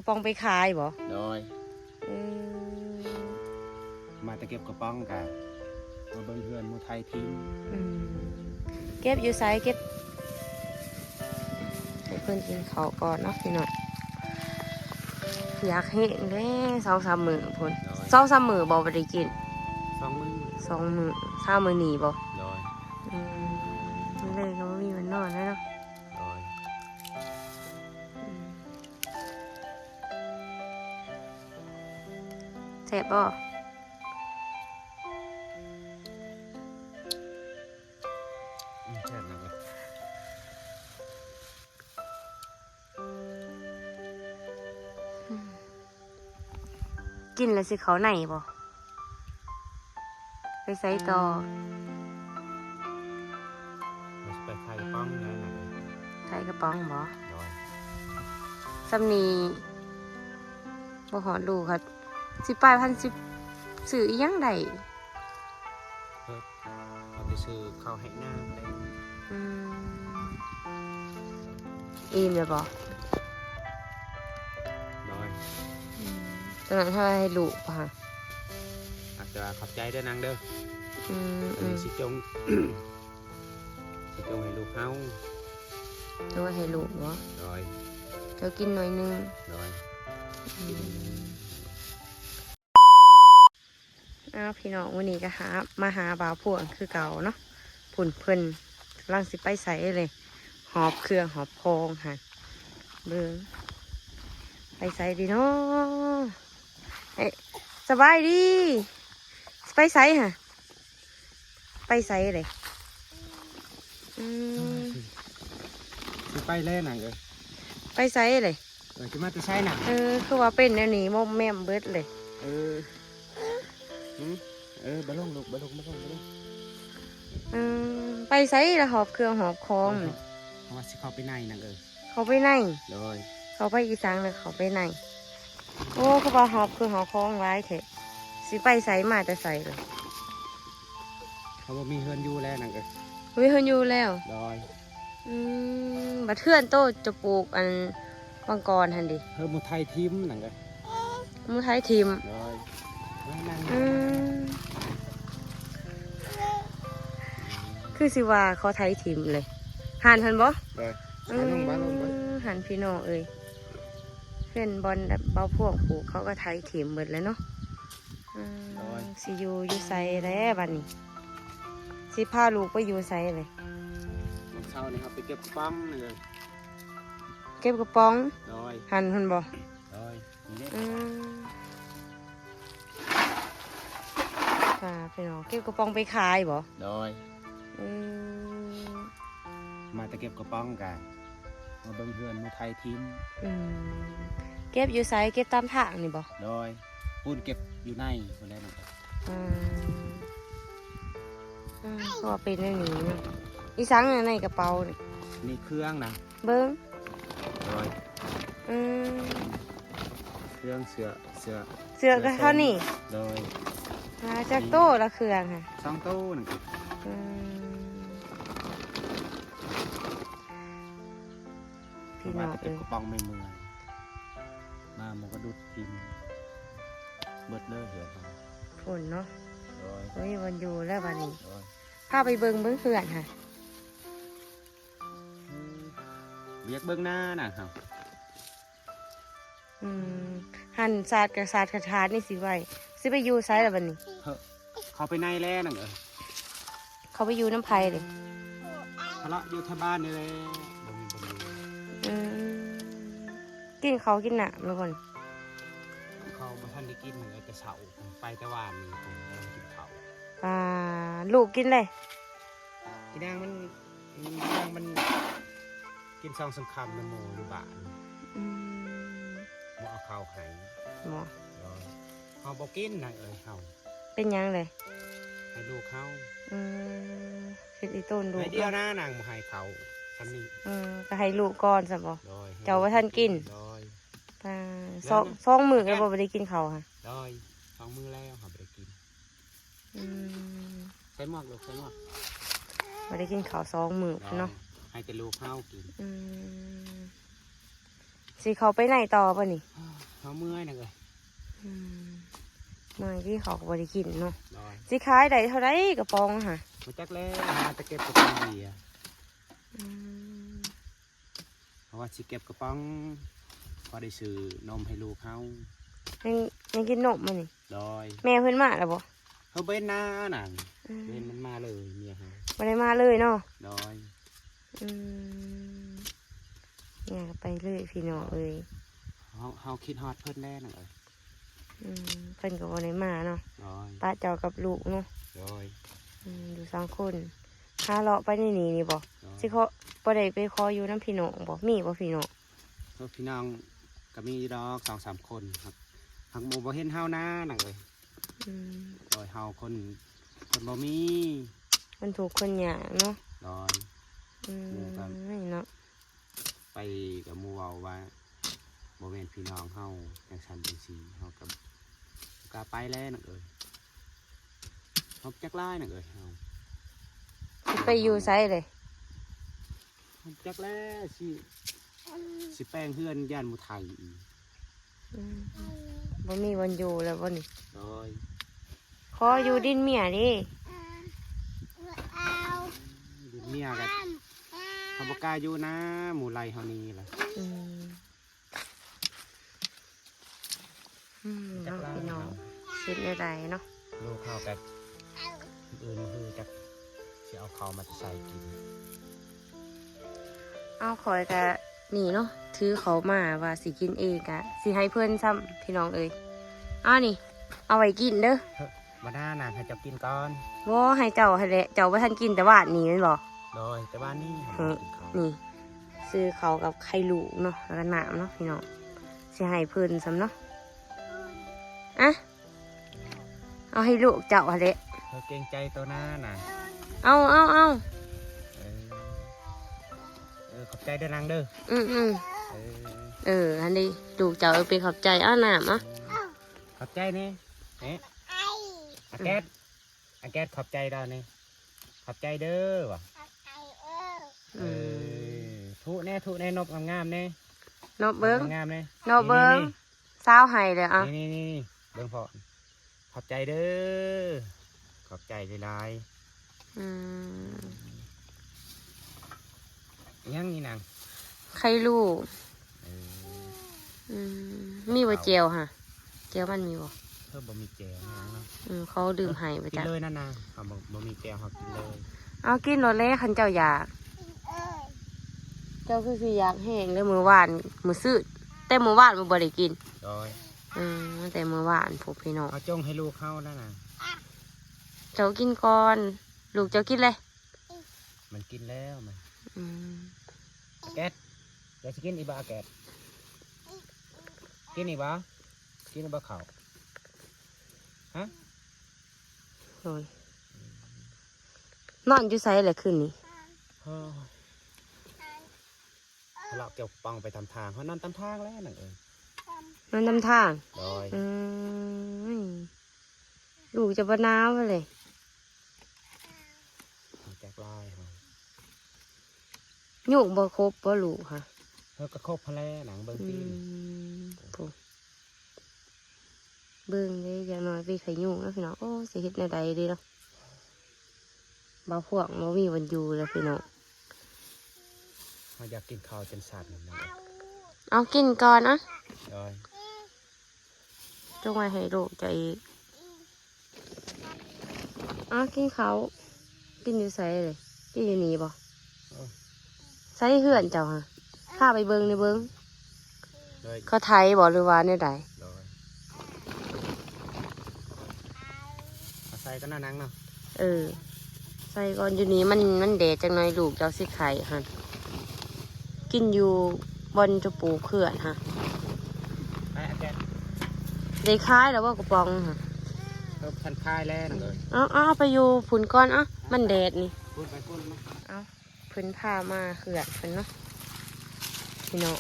ກະປ໋ອງໄປຂາຍບໍ່? ໂດຍ ອືມ ມາແຕ່ເກັບກະປ໋ອງກະມາເບິ່ງເຮືອນໝູ່ໄທຖິ້ມ. ອືມ ເກັບຢູ່ໃສ? ເກັບ ໃຫ້ເພິ່ນກິນເຂົ້າກ່ອນເນາະພີ່ນ້ອງ. ຢາກແຮງເດ້ ສອງສາມມື້ພຸ້ນ. ໂດຍ ສອງສາມມື້ບໍ່ ບໍ່ໄດ້ກິນ? ສອງມື້ ສອງມື້. ເຊົ້າມື້ນີ້ບໍ່? ໂດຍ ອືມ ເລີຍກໍບໍ່ມີວັນນອນແລ້ວເນາະ. ໂດຍ ອືມ ແຊບບໍ່? ອືມ ແຊບນະ. ອືມ ກິນແລ້ວຊິເຂົ້າໃນບໍ່? ໄປໃສຕໍ່? ວ່າຊິໄປຂາຍກະປ໋ອງແຫຼະນະ. ຂາຍກະປ໋ອງບໍ່? ໂດຍ ສ່ຳນີ້ບໍ່ຮອດລູກ ຄັນຊິໄປພັນຊິຊື້ອີ່ຫຍັງໄດ້? ເອີ ເອົາໄປຊື້ເຂົ້າໄຮ່ນາໄດ້. ອືມ ອີ່ມແລ້ວບໍ່? ໂດຍ ອືມ ຕອນນັ້ນເຮົາໃຫ້ລູກບໍ່? ອາດຈະຂອບໃຈເດີນາງເດີ. ອືມ ອັນນີ້ ອືມ ຊິຈົ່ງ ຊິຈົ່ງໃຫ້ລູກເຮົາ. ຈົ່ງໄວ້ໃຫ້ລູກບໍ່? ໂດຍ ເຈົ້າກິນໜ້ອຍໜຶ່ງ. ໂດຍ ອືມ ອ້າວ ພີ່ນ້ອງ ມື້ນີ້ກໍຫາ ມາຫາບ່າວພວງຄືເກົ່າເນາະ. ພຸ້ນເພິ່ນກຳລັງຊິໄປໃສເລີຍ ຫອບເຄື່ອງຫອບຂອງຫັ້ນ. ເບິ່ງ ໄປໃສດີເນາະ? ເອະ ສະບາຍດີ. ໄປໃສຫະ? ໄປໃສເລີຍ? ອືມ ຊິໄປແລ້ວນາງເອີຍ. ໄປໃສເລີຍ? ເອີ ຊິມາແຕ່ໃສນະ? ເອີ ຄືວ່າເປັນແນວນີ້ ມົມແມມເບິດເລີຍ. ເອີ ຫື ເອີ ບໍ່ລົງລູກ ບໍ່ລົງ ບໍ່ລົງ ບໍ່ລົງ. ອືມ ໄປໃສລະ ຫອບເຄື່ອງຫອບຂອງ? ເອີ ເພາະວ່າຊິເຂົ້າໄປໃນນາງເອີຍ. ເຂົ້າໄປໃນ? ໂດຍ ເຂົ້າໄປອີ່ສັງນະ ເຂົ້າໄປໃນ. ໂອ້ ຄືວ່າຫອບເຄື່ອງຫອບຂອງຫຼາຍແທ້. ຊິໄປໃສ ມາແຕ່ໃສລະ? ເຮົາບໍ່ມີເຮືອນຢູ່ແລ້ວນາງເອີຍ. ບໍ່ມີເຮືອນຢູ່ແລ້ວ? ໂດຍ ອືມ ບັດເຮືອນໂຕຈະປູກອັນມັງກອນຫັ້ນເດ? ເຮືອນໝູ່ໄທຖິ້ມນາງເອີຍ. ໝູ່ໄທຖິ້ມ? ໂດຍ ອືມ ຄືຊິວ່າເຂົາໄທຖິ້ມເລີຍ. ຫັ້ນ ຫັ້ນບໍ່? ໂດຍ ອືມ ຫັ້ນພີ່ນ້ອງເອີຍ ເຮືອນບ່ອນບ່າວພວງປູກ ເຂົາກໍໄທຖິ້ມເບິດແລ້ວເນາະ. ອືມ ໂດຍ ຊິຢູ່ ຢູ່ໃສແລ້ວບັດນີ້? ຊິພາລູກໄປຢູ່ໃສເລີຍ? ມື້ເຊົ້ານີ້ເຮົາໄປເກັບກະປ໋ອງນີ້ເລີຍ. ເກັບກະປ໋ອງ? ໂດຍ ຫັ້ນ ຫັ້ນບໍ່? ໂດຍ ນີ້ເດ້ ອືມ ຄ່ະ ພີ່ນ້ອງ ເກັບກະປ໋ອງໄປຂາຍບໍ່? ໂດຍ ອືມ ມາແຕ່ເກັບກະປ໋ອງກະມາເບິ່ງເຮືອນໝູ່ໄທຖິ້ມ. ອືມ ເກັບຢູ່ໃສ? ເກັບຕາມທາງນີ້ບໍ່? ໂດຍ ປູນເກັບຢູ່ໃນພຸ້ນແຫຼະ. ອືມ ອືມ ກໍເປັນແນວນີ້ເນາະ. ອີ່ສັງໃນກະເປົານີ້? ນີ້ເຄື່ອງນະ. ເບິ່ງ ໂດຍ ອືມ ເຄື່ອງ ເສື້ອ ເສື້ອ ເສື້ອກໍເທົ່ານີ້. ໂດຍ ອ່າ ຈັກໂຕລະເຄື່ອງຫະ? ສອງໂຕນັ້ນ. ອືມ ພີ່ນ້ອງເອີຍ ກະປ໋ອງແມ່ເມື່ອຍ ມາໝູກະດຸດຖິ້ມເບິດເລີຍເຮືອນເຮົາ. ພຸ້ນເນາະ. ໂດຍ ບໍ່ມີບ່ອນຢູ່ແລ້ວບັດນີ້. ໂດຍ ພາໄປເບິ່ງ ເບິ່ງເຮືອນຫະ. ອືມ ວຽກເບິ່ງນານະເຮົາ. ອືມ ຫັ້ນສາດກະສາດຂະຖາດນີ້ຊິໄວ້ ຊິໄປຢູ່ໃສລະບັດນີ້? ເອີ ເຂົ້າໄປໃນແລ້ວນາງເອີຍ. ເຂົ້າໄປຢູ່ນຳໃຜເດ? ພະເລາະຢູ່ແຖວບ້ານນີ້ແຫຼະ ບໍ່ມີບ່ອນຢູ່. ອືມ ກິນເຂົ້າກິນນ້ຳແລ້ວບໍ່? ເຂົ້າບໍ່ທັນໄດ້ກິນເລີຍ ແຕ່ເຊົ້າ ໄປແຕ່ວານນີ້ ຍັງກິນເຂົ້າ. ອ່າ ລູກກິນເລີຍ? ອີນາງມັນ ອີນາງມັນກິນສອງສາມຄຳນຳໝູ່ຢູ່ບ້ານ. ອືມ ໝູ່ເອົາເຂົ້າໃຫ້. ໝໍ ເຮົາບໍ່ກິນນາງເອີຍ ເຮົາ. ເປັນຫຍັງເລີຍ? ໃຫ້ລູກເຮົາ. ອືມ ເຮັດອີ່ຕົນລູກ ໃຫ້ດຽວນາ ນາງບໍ່ໃຫ້ເຂົ້າຊ່ຳນີ້. ອືມ ກໍໃຫ້ລູກກ່ອນຊະບໍ່? ໂດຍ ເຈົ້າບໍ່ທັນກິນ. ໂດຍ ອ່າ ສອງ ສອງມື້ແລ້ວບໍ່ໄດ້ກິນເຂົ້າຫະ? ໂດຍ ສອງມື້ແລ້ວເຮົາບໍ່ໄດ້ກິນ. ອືມ ໃສ່ໝວກລູກ ໃສ່ໝວກ. ບໍ່ໄດ້ກິນເຂົ້າສອງມື້ພຸ້ນເນາະ. ໂດຍ ໃຫ້ແຕ່ລູກເຮົາກິນ. ອືມ ຊິເຂົ້າໄປໃນຕໍ່ບໍ່ນີ້? ເຮົາເມື່ອຍນະເອີຍ. ອືມ ເມື່ອຍທີ່ເຂົາກໍບໍ່ໄດ້ກິນເນາະ. ໂດຍ. ຊິຂາຍໄດ້ເທົ່າໃດກະປ໋ອງຫະ? ບໍ່ຈັກແລ້ວ ຫາແຕ່ເກັບກະປ໋ອງເບຍ. ອືມ ເພາະວ່າຊິເກັບກະປ໋ອງ ພໍໄດ້ຊື້ນົມໃຫ້ລູກເຮົາ. ຍັງ ຍັງກິນນົມຢູ່ນີ້? ໂດຍ. ແມ່ເພິ່ນມາແລ້ວບໍ່? ເພິ່ນບໍ່ເຫັນໜ້ານະ. ອືມ ເຫັນມັນມາເລີຍ ເມຍເຮົາ ບໍ່ໄດ້ມາເລີຍເນາະ. ໂດຍ. ອືມ ເມຍກໍໄປເລີຍພີ່ນ້ອງເອີຍ. ເຮົາ ເຮົາຄິດຮອດເພິ່ນແດ່ນະເອີຍ. ອືມ ເພິ່ນກໍບໍ່ໄດ້ມາເນາະ. ໂດຍ. ປະເຈົ້າກັບລູກເນາະ. ໂດຍ. ອືມ ຢູ່ສອງຄົນ ຫາເລາະໄປໃນນີ້ນີ້ບໍ່? ໂດຍ. ຊິຂໍ ບໍ່ໄດ້ໄປຂໍຢູ່ນຳພີ່ນ້ອງບໍ່? ມີບໍ່ພີ່ນ້ອງ? ເອີ ພີ່ນ້ອງກໍມີຢູ່ດອກສອງສາມຄົນ ຫາກ ຫາກໝູ່ບໍ່ເຫັນເຮົານະນະເອີຍ. ອືມ ໂດຍ. ເຮົາຄົນ ຄົນບໍ່ມີ ຄົນທຸກຄົນຍາກເນາະ. ໂດຍ. ອືມ ໝູ່ກໍ ເນາະ ໄປກັບໝູ່ເວົ້າວ່າບໍ່ແມ່ນພີ່ນ້ອງເຮົາ ຈັ່ງຊັ້ນຈັ່ງຊີ້ ເຮົາກໍບໍ່ກ້າໄປແລ້ວນະເອີຍ. ເຮົາຈັກຫຼາຍນະເອີຍ ເຮົາ ຊິໄປຢູ່ໃສເລີຍ? ເຮົາຈັກແລ້ວ ຊິ ຊິແປງເຮືອນຢ້ານໝູ່ໄຖອີກ. ອືມ ບໍ່ມີບ່ອນຢູ່ແລ້ວບໍ່ນີ້? ໂດຍ. ຂໍຢູ່ດິນເມຍເດ້. ດິນເມຍກໍ ເຮົາບໍ່ກ້າຢູ່ນະ ໝູ່ໄລ່ເຮົາໜີລະ. ອືມ ອືມ ເນາະພີ່ນ້ອງ ເຮັດແນວໃດເນາະ ລູກເຮົາກໍ ມື້ອື່ນມື້ຮືຈັກຊິເອົາເຂົ້າມາແຕ່ໃສກິນ. ເອົາ ຂ້ອຍກະນີ້ເນາະ ຖືເຂົ້າມາວ່າຊິກິນເອງ ກະຊິໃຫ້ເພິ່ນຊ້ຳພີ່ນ້ອງເອີຍ. ເອົານີ້ ເອົາໄວ້ກິນເດີ. ບໍ່ນານາ ໃຫ້ເຈົ້າກິນກ່ອນ. ບໍ່ ໃຫ້ເຈົ້າຫັ້ນແຫຼະ ເຈົ້າບໍ່ທັນກິນແຕ່ວານນີ້ແມ່ນບໍ່? ໂດຍ ແຕ່ວານນີ້ ເອີ ນີ້ ຊື້ເຂົ້າກັບໄຂ່ລູກເນາະ ແລ້ວກໍນ້ຳເນາະພີ່ນ້ອງ ຊິໃຫ້ເພິ່ນຊ້ຳເນາະ. ອະ ເອົາໃຫ້ລູກເຈົ້າຫັ້ນແຫຼະ. ເອີ ເກງໃຈໂຕນານະ. ເອົາ ເອົາ ເອົາ. ເອີ ເອີ ຂອບໃຈເດີນາງເດີ. ອືມໆ ເອີ ເອີ ອັນນີ້ລູກເຈົ້າ ເອີ ເປັນຂອບໃຈ. ເອົານ້ຳ ເອົາ ຂອບໃຈແດ່. ເອະ ອາແກດ ອາແກດ ຂອບໃຈລາວແດ່. ຂອບໃຈເດີວ່າ. ເອີ ອືມ ເອີ ທຸແດ່ ທຸແດ່ ນົບງາມໆແດ່. ນົບເບິ່ງ ງາມໆແດ່ ນົບເບິ່ງ. ນີ້ ນີ້ ນີ້ ສາວໃຫ້ເດີ. ເອົາ ນີ້ໆໆ ເບິ່ງພໍ່ ຂອບໃຈເດີ ຂອບໃຈຫຼາຍໆ. ອືມ ຫຍັງນີ້ນາງ? ໄຂ່ລູກ. ເອີ ອືມ ມີບໍ່ແຈ່ວຫະ? ແຈ່ວມັນມີບໍ່? ເພິ່ນບໍ່ມີແຈ່ວຫຍັງເນາະ. ອືມ ເຂົາດື່ມໃຫ້ປະຈຳ ກິນເລີຍນະນາງ. ເຮົາບໍ່ ບໍ່ມີແຈ່ວ ເຮົາກິນເລີຍ. ເອົາ ກິນໂລດແຫຼະ ຄັນເຈົ້າຢາກ. ເຈົ້າຄືຊິຢາກແຮງເດີ. ມື້ວານ ມື້ຊືນ ແຕ່ມື້ວານມັນບໍ່ໄດ້ກິນ. ໂດຍ. ອືມ ແຕ່ມື້ວານພຸ້ນພີ່ນ້ອງ. ເຮົາຈົ່ງໃຫ້ລູກເຮົານະນາງ. ເຈົ້າກິນກ່ອນ ລູກເຈົ້າກິນເລີຍ. ມັນກິນແລ້ວມັນ. ອືມ ແກດ ຢາກຊິກິນອີກບໍ່ ອາແກດ? ກິນອີກບໍ່? ກິນອີກບໍ່ເຂົ້າ? ຮະ? ໂອ້ຍ ນອນຢູ່ໃສລະຄືນນີ້? ໂອ້ຍ ເລາະເກັບກະປ໋ອງໄປຕາມທາງ. ເຮົານອນຕາມທາງແຫຼະນາງເອີຍ. ນອນຕາມທາງ? ໂດຍ. ອືມ ລູກຈະບໍ່ໜາວເລີຍ. ເຮົາຈັກຫຼາຍເຮົາ. ຍຸງບໍ່ຄົບບໍ່ລູກຫະ? ເຮົາກໍຄົບຫັ້ນແຫຼະນາງ ເບິ່ງຕີນ. ອືມ ໂອ້ ເບິ່ງເດ້ ຢ່າງໜ້ອຍມີໄຂ້ຍຸງເນາະພີ່ນ້ອງ. ໂອ້ ຊິເຮັດແນວໃດດີເນາະ ບ່າວພວງບໍ່ມີບ່ອນຢູ່ແລ້ວພີ່ນ້ອງ. ເຮົາຢາກກິນເຂົ້າຈົນສັນນະ. ເອົາ ກິນກ່ອນເນາະ. ໂດຍ. ຈົ່ງໄວ້ໃຫ້ລູກເຈົ້າອີກ. ເອົາ ກິນເຂົ້າ. ກິນຢູ່ໃສເລີຍ? ກິນຢູ່ນີ້ບໍ່? ເອີ ໃສເຮືອນເຈົ້າຫະ? ພາໄປເບິ່ງແດ່ເບິ່ງ. ໂດຍ. ເຂົາໄຖບໍ່ ຫຼືວ່າແນວໃດ? ໂດຍ. ເອົາໃສ່ກ່ອນນະນາງເນາະ. ເອີ ໃສ່ກ່ອນ. ຢູ່ນີ້ມັນ ມັນແດດຈັກໜ້ອຍ ລູກເຈົ້າຊິໄຂ້ຫັ້ນ. ກິນຢູ່ບ່ອນເຈົ້າປູກເຂື່ອນຫະ. ໄປ ອາແກດ ໄດ້ຂາຍແລ້ວບໍ່ກະປ໋ອງຫະ? ເອີ ຄັນຂາຍແລ້ວນະເອີຍ. ເອົາ ເອົາ ເອົາໄປຢູ່ພຸ້ນກ່ອນ. ເອົາ ມັນແດດນີ້. ພຸ້ນໄປພຸ້ນມາ. ເອົາ ເພິ່ນພາມາເຂື່ອນເພິ່ນເນາະ ພີ່ນ້ອງ.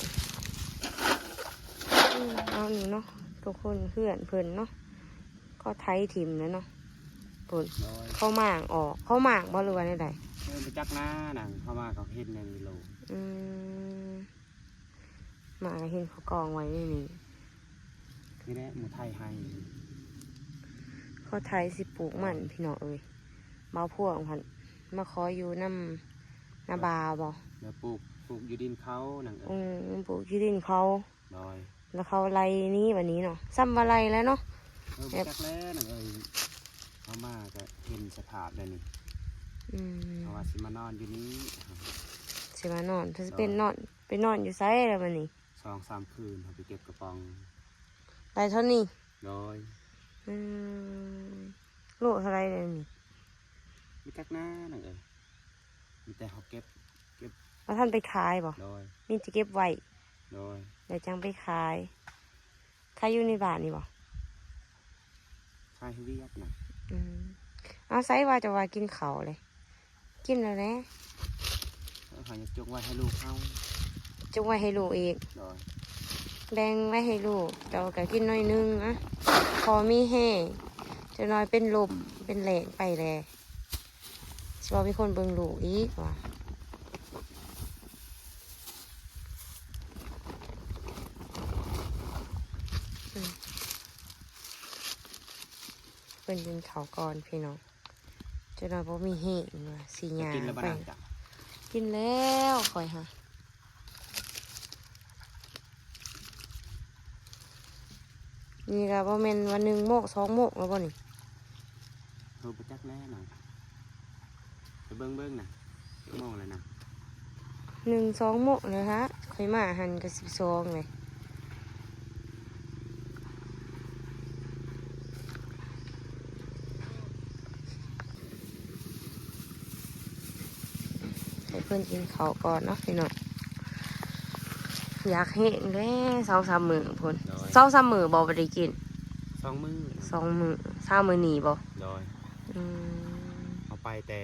ອືມ ເອົານີ້ເນາະ ທຸກຄົນ ເຂື່ອນເພິ່ນເນາະ. ເຂົາໄຖຖິ້ມແລ້ວເນາະ ພຸ້ນ. ໂດຍ. ເຂົາມ້າງອອກ ເຂົາມ້າງບໍ່ ຫຼືວ່າແນວໃດ? ເອີ ບໍ່ຈັກນານາງ ເຂົາມາກໍເຫັນໃນໂລກ. ອືມ ມາກໍເຫັນເຂົາກອງໄວ້ໃນນີ້. ນີ້ແຫຼະໝູ່ໄຖໃຫ້. ເຂົາໄຖຊິປູກມັນພີ່ນ້ອງເອີຍ. ບ່າວພວງພັດມາຂໍຢູ່ນຳນ້າບ່າວບໍ່? ແລ້ວປູກ ປູກຢູ່ດິນເຂົານາງເອີຍ. ອືມ ປູກຢູ່ດິນເຂົາ. ໂດຍ ແລ້ວເຂົາໄລ່ໜີບັດນີ້ເນາະ. ສ່ຳວ່າໄລ່ແລ້ວເນາະ. ເອີ ບໍ່ຈັກແລ້ວນາງເອີຍ. ເຮົາມາກໍເຫັນສະພາບແບບນີ້. ອືມ ເພາະວ່າຊິມານອນຢູ່ນີ້. ຊິມານອນ ໂດຍ ຊິເປັນນອນ ໄປນອນຢູ່ໃສລະບັດນີ້? ສອງສາມຄືນ ເຮົາໄປເກັບກະປ໋ອງ. ໄດ້ເທົ່ານີ້? ໂດຍ. ອືມ ໂລເທົ່າໃດແລ້ວນີ້? ບໍ່ຈັກນານາງເອີຍ. ມີແຕ່ເຮົາເກັບ ເກັບ. ບໍ່ທັນໄປຂາຍບໍ່? ໂດຍ. ມີແຕ່ເກັບໄວ້. ໂດຍ. ແລ້ວຈັ່ງໄປຂາຍ. ຂາຍຢູ່ໃນບ້ານນີ້ບໍ່? ຂາຍໃຫ້ວຽດນະ. ອືມ ເອົາ ໃສວ່າເຈົ້າວ່າກິນເຂົ້າເລີຍ. ກິນແລ້ວແຫຼະ. ເອີ ເຮົາຢາກຈົງໄວ້ໃຫ້ລູກເຮົາ. ຈົງໄວ້ໃຫ້ລູກອີກ. ໂດຍ. ແບ່ງໄວ້ໃຫ້ລູກ ເຈົ້າກໍກິນໜ້ອຍໜຶ່ງອະ ພໍມີແຮງ. ຈັກໜ້ອຍເປັນລົມເປັນແລ້ງໄປແຫຼະ. ຊິບໍ່ມີຄົນເບິ່ງລູກອີກວ່າ. ອືມ ເພິ່ນກິນເຂົ້າກ່ອນພີ່ນ້ອງ. ເຈົ້າໜ້ອຍບໍ່ມີແຮງວ່າຊິຍ່າງໄປ. ກິນແລ້ວບໍ່ນາງ? ກິນແລ້ວຂ້ອຍຫາ. ນີ້ກໍບໍ່ແມ່ນວ່າໜຶ່ງໂມງສອງໂມງແລ້ວບໍ່ນີ້? ເຮົາບໍ່ຈັກແລ້ວນະ. ໄປເບິ່ງໆນະ ຈັກໂມງແລ້ວນະ? ໜຶ່ງສອງໂມງແລ້ວຫະ. ຂ້ອຍມາຫັ້ນກໍສິບສອງເລີຍ. ໃຫ້ເພິ່ນກິນເຂົ້າກ່ອນເນາະພີ່ນ້ອງ. ຢາກແຮງເດ້ ສອງສາມມື້ພຸ້ນ. ໂດຍ. ສອງສາມມື້ບໍ່ ບໍ່ໄດ້ກິນ? ສອງມື້. ສອງມື້. ເຊົ້າມື້ນີ້ບໍ່? ໂດຍ. ອືມ ເຮົາໄປແຕ່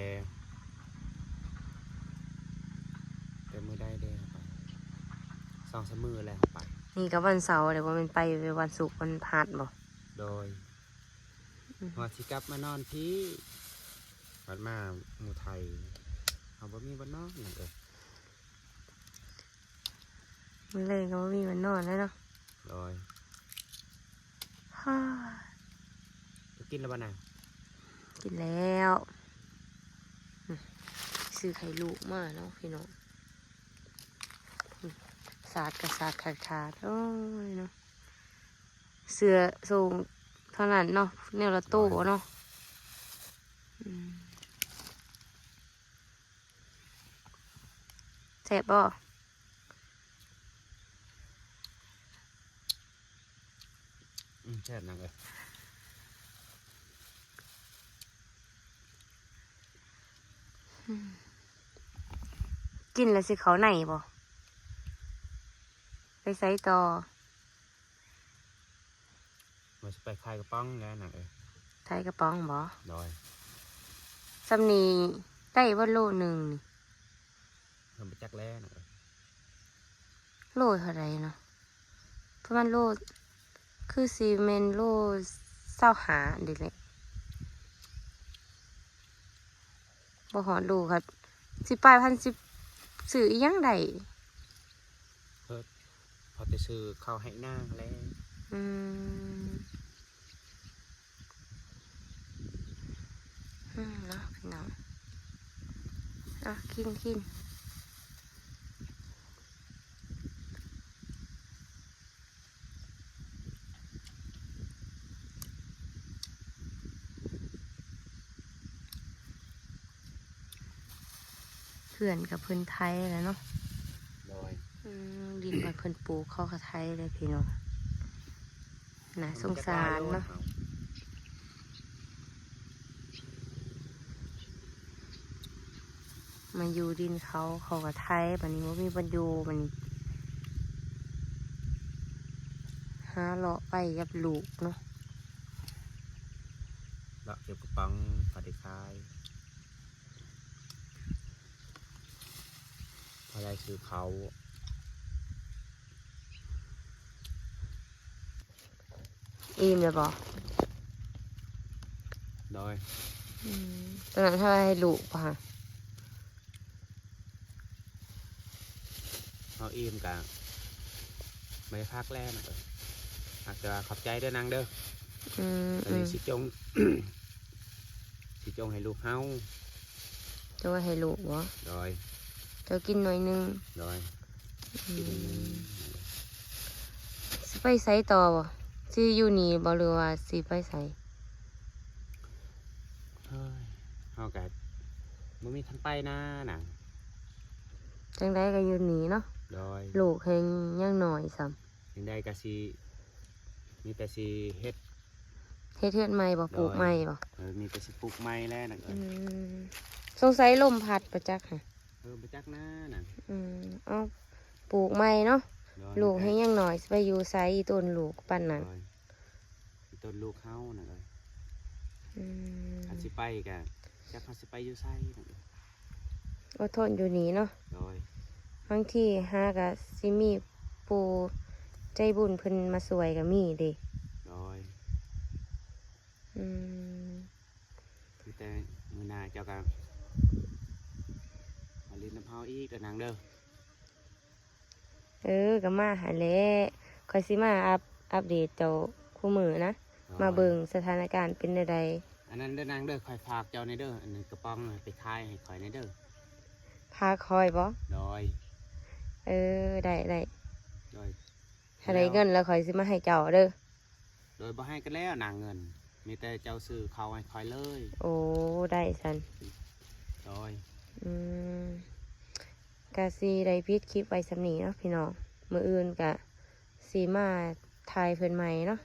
ແຕ່ມື້ໃດເດ້ ເຮົາໄປ ສອງສາມມື້ແລ້ວເຮົາໄປ. ນີ້ກໍວັນເສົາເດ້ ບໍ່ແມ່ນໄປວັນສຸກວັນພະຫັດບໍ່? ໂດຍ. ອືມ ວ່າຊິກັບມານອນພີ້ ບັດມາໝູ່ໄທ ເຮົາບໍ່ມີບ່ອນນອນນະເອີຍ. ມື້ແລງກໍບໍ່ມີບ່ອນນອນແລ້ວເນາະ. ໂດຍ. ຮາ ກິນແລ້ວບໍ່ນາງ? ກິນແລ້ວ. ອືມ ຊື້ໄຂ່ລູກມາເນາະພີ່ນ້ອງ. ອືມ ສາດກໍສາດຂາດໆ. ໂອ້ຍເນາະ. ເສື້ອໂສ້ງເທົ່ານັ້ນເນາະ ແນວລະໂຕເນາະ. ອືມ ແຊບບໍ່? ອືມ ແຊບນາງເອີຍ. ອືມ ກິນແລ້ວຊິເຂົ້າໃນບໍ່? ໄປໃສຕໍ່? ວ່າຊິໄປຂາຍກະປ໋ອງແລ້ວນາງເອີຍ. ຂາຍກະປ໋ອງບໍ່? ໂດຍ. ສ່ຳນີ້ໄດ້ບໍ່ໂລໜຶ່ງນີ້? ເຮົາບໍ່ຈັກແລ້ວນາງເອີຍ. ໂລເທົ່າໃດເນາະ? ປະມານໂລ ຄືຊິແມ່ນໂລຊາວຫ້ານີ້ແຫຼະ. ບໍ່ຮອດໂລກໍສິບປາຍພັນ ຊິຊື້ອີ່ຫຍັງໄດ້? ເພິ່ນພໍແຕ່ຊື້ເຂົ້າໃຫ້ນາງແຫຼະ. ອືມ ອືມ ເນາະພີ່ນ້ອງ. ເອົາ ກິນ ກິນ. ເພື່ອນກັບເພິ່ນໄຖແລ້ວເນາະ. ໂດຍ. ອືມ ດິນບ່ອນເພິ່ນປູກເຂົາກໍໄຖເດ້ພີ່ນ້ອງ. ໜ້າສົງສານເນາະ. ມາຢູ່ດິນເຂົາ ເຂົາກໍໄຖ ບັດນີ້ບໍ່ມີບ່ອນຢູ່ ບັດນີ້ຫາເລາະໄປກັບລູກເນາະ. ເລາະເກັບກະປ໋ອງ ພໍໄດ້ຂາຍ ພໍໄດ້ຊື້ເຂົ້າ. ອີ່ມແລ້ວບໍ່? ໂດຍ. ອືມ ຕອນນັ້ນເຮົາໃຫ້ລູກບໍ່ຫະ? ເຮົາອີ່ມກະ ບໍ່ໄດ້ພັກແລ້ວນະເອີຍ. ຫາກແຕ່ວ່າຂອບໃຈເດີນາງເດີ. ອືມ ອັນນີ້ ອືມ ຊິຈົ່ງ ຊິຈົ່ງໃຫ້ລູກເຮົາ. ຈົ່ງໄວ້ໃຫ້ລູກບໍ? ໂດຍ. ເຈົ້າກິນໜ່ວຍໜຶ່ງ? ໂດຍ. ອືມ ກິນໜ່ວຍໜຶ່ງ. ຊິໄປໃສຕໍ່ບໍ? ຊິຢູ່ນີ້ບໍ ຫຼືວ່າຊິໄປໃສ? ເຮີ້ຍ ເຮົາກະບໍ່ມີທາງໄປນານາງ. ຈັ່ງໃດກໍຢູ່ນີ້ເນາະ. ໂດຍ. ລູກແຮງຍັງນ້ອຍຊ້ຳ. ຈັ່ງໃດກໍຊິ ມີແຕ່ຊິເຮັດ ເຮັດເຮືອນໃໝ່ບໍ? ໂດຍ. ປູກໃໝ່ບໍ? ເອີ ມີແຕ່ຊິປູກໃໝ່ແຫຼະນະເອີຍ. ອືມ ສົງໄສລົມພັດບໍ່ຈັກຫະ. ເອີ ບໍ່ຈັກນານາງ. ອືມ ເອົາ ປູກໃໝ່ເນາະ. ໂດຍ. ລູກແຮງຍັງນ້ອຍ ຊິໄປຢູ່ໃສ ອີ່ຕົນລູກປານນັ້ນ. ໂດຍ. ອີ່ຕົນລູກເຮົານະເອີຍ. ອືມ ຄັນຊິໄປກະຈັກເຮົາຊິໄປຢູ່ໃສນະເອີຍ. ອົດທົນຢູ່ນີ້ເນາະ. ໂດຍ. ບາງທີຫາກະຊິມີຜູ້ໃຈບຸນເພິ່ນມາຊ່ວຍກະມີເດ້. ໂດຍ. ອືມ ມີແຕ່ມື້ໜ້າເຈົ້າກໍມາຫຼິ້ນນຳເຮົາອີກເດີນາງເດີ. ເອີ ກໍມາຫັ້ນແຫຼະ ຂ້ອຍຊິມາອັບ ອັບເດດເຈົ້າຄູ່ມື້ນະ. ໂດຍ. ມາເບິ່ງສະຖານະການເປັນແນວໃດ. ອັນນັ້ນເດີນາງເດີ ຂ້ອຍຝາກເຈົ້າແດ່ເດີ ອັນນັ້ນກະປ໋ອງໄປຂາຍໃຫ້ຂ້ອຍແດ່ເດີ. ຝາກຂ້ອຍບໍ? ໂດຍ. ເອີ ໄດ້ ໄດ້. ໂດຍ. ຖ້າໄດ້ເງິນແລ້ວຂ້ອຍຊິມາໃຫ້ເຈົ້າເດີ. ໂດຍ. ບໍ່ໃຫ້ກໍແລ້ວນາງເງິນ ມີແຕ່ເຈົ້າຊື້ເຂົ້າໃຫ້ຂ້ອຍເລີຍ. ໂອ້ ໄດ້ຊັ້ນ. ໂດຍ. ອືມ ກະຊິໄດ້ປິດຄລິບໄວ້ສ່ຳນີ້ເນາະພີ່ນ້ອງ. ມື້ອື່ນກະຊິມາຖ່າຍເພິ່ນໃໝ່ເນາະ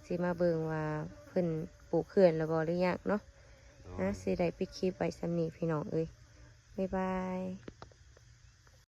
ຊິມາເບິ່ງວ່າເພິ່ນປູກເຮືອນແລ້ວບໍ່ ຫຼືຍັງເນາະ. ໂດຍ. ນະ ຊິໄດ້ປິດຄລິບໄວ້ສ່ຳນີ້ພີ່ນ້ອງເອີຍ. ບາຍບາຍ.